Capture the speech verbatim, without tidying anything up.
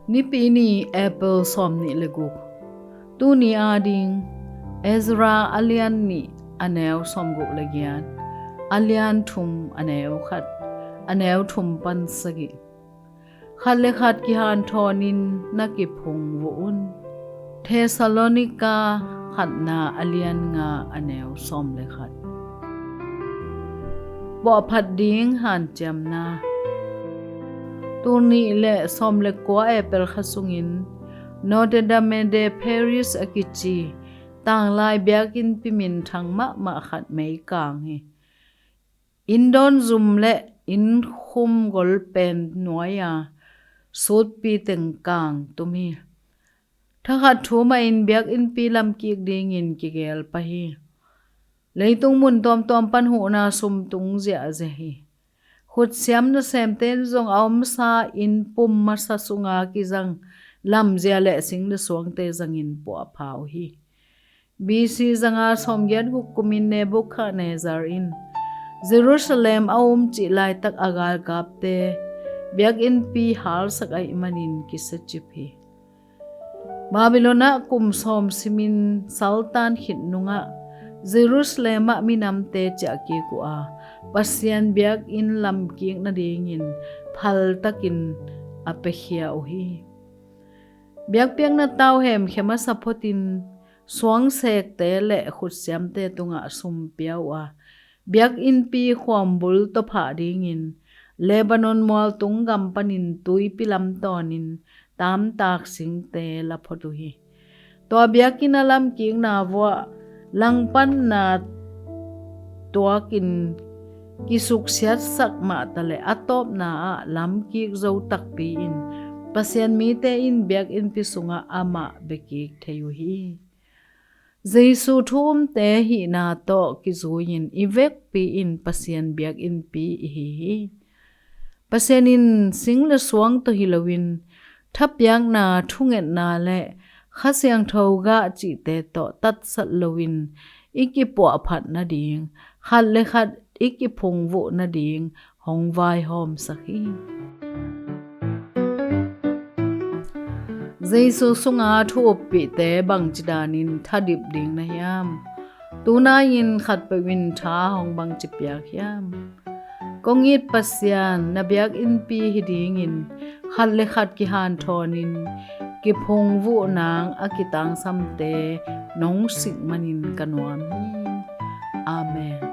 Nipi ni, April sawmnih le guk. Tuni ading Ezra a lian nih, a neu sawmguk le giat, a lian thum, a neu khat, a neu thum pan sagih. Khat le khat kihanthawn in na kiphungvuh un. Thessalonika khatna a lian nga, a neu sawm le khat. Puahphat ding hanciamna. Tul nih le sawm le kua April kha sungin Notre Dame de Paris a kici tanglai biakinnpi minthang mahmah khat mei kang hi. Inn dawn zum le inn khum gol pen nuai-a sutpi teng kang tum hi. Thakhat thu mahin biakinnpi lamkik dingin kigel pah hi. Leitung mun tuamtuam pan huhna sum tung ziahziah hi. Khutsiam nasemte in zong a omsa inn pum masa sunga kizang lamzia le sing le suangte zangin puahpha uh hi. B C zanga sawmgiat guk kumin Nebuchadnezzar in Jerusalem a umcih laitak a galkapte biakinnpi halsak ahih manin kisiacip hi. Babylon ah kum sawm simin saltan khit nungah Jerusalem ah minamte ciahkik uh a, Pasian biakinn lamkik nadingin phaltakin a piakhia uh hi. Biakpiakna tau hemkhia masa photin suangsekte le khutsiamte tungah sum pia uh a, biakinnpi khuambul tawphah dingin Lebanon mualtung gam panin tuipi lamtawnin taamtak singte la phot uh hi. Tua biakinn a lamkikna vuah langpanna tuakin kisuksiatsak mahtaleh a tawpna ah lamkik zo takpi-in Pasian mite in biakinnpi sungah amah biakik thei uh hi. Jesu thu umte hihna tawh kizui-in i vekpi in Pasian biakinnpi ihi hi. Pasian in sing le suang tawh hi loin thapiakna, thungetna le Kha Siangtho gah cihte tawh tatsat loin i kipuahphat nading, khat le khat i kiphungvuh nading hong vaihawmsak hi. Jesu sunga thu uppihte bangci danin thadip ding na hiam? Tunai-in khatpeuh in tha hong bangci piak hiam? Kong it Pasian, na biakinnpi hi dingin khat le khat kihanthawn in kiphungvuh nang a kitangsamte nong sik manin ka nuam hi. Amen.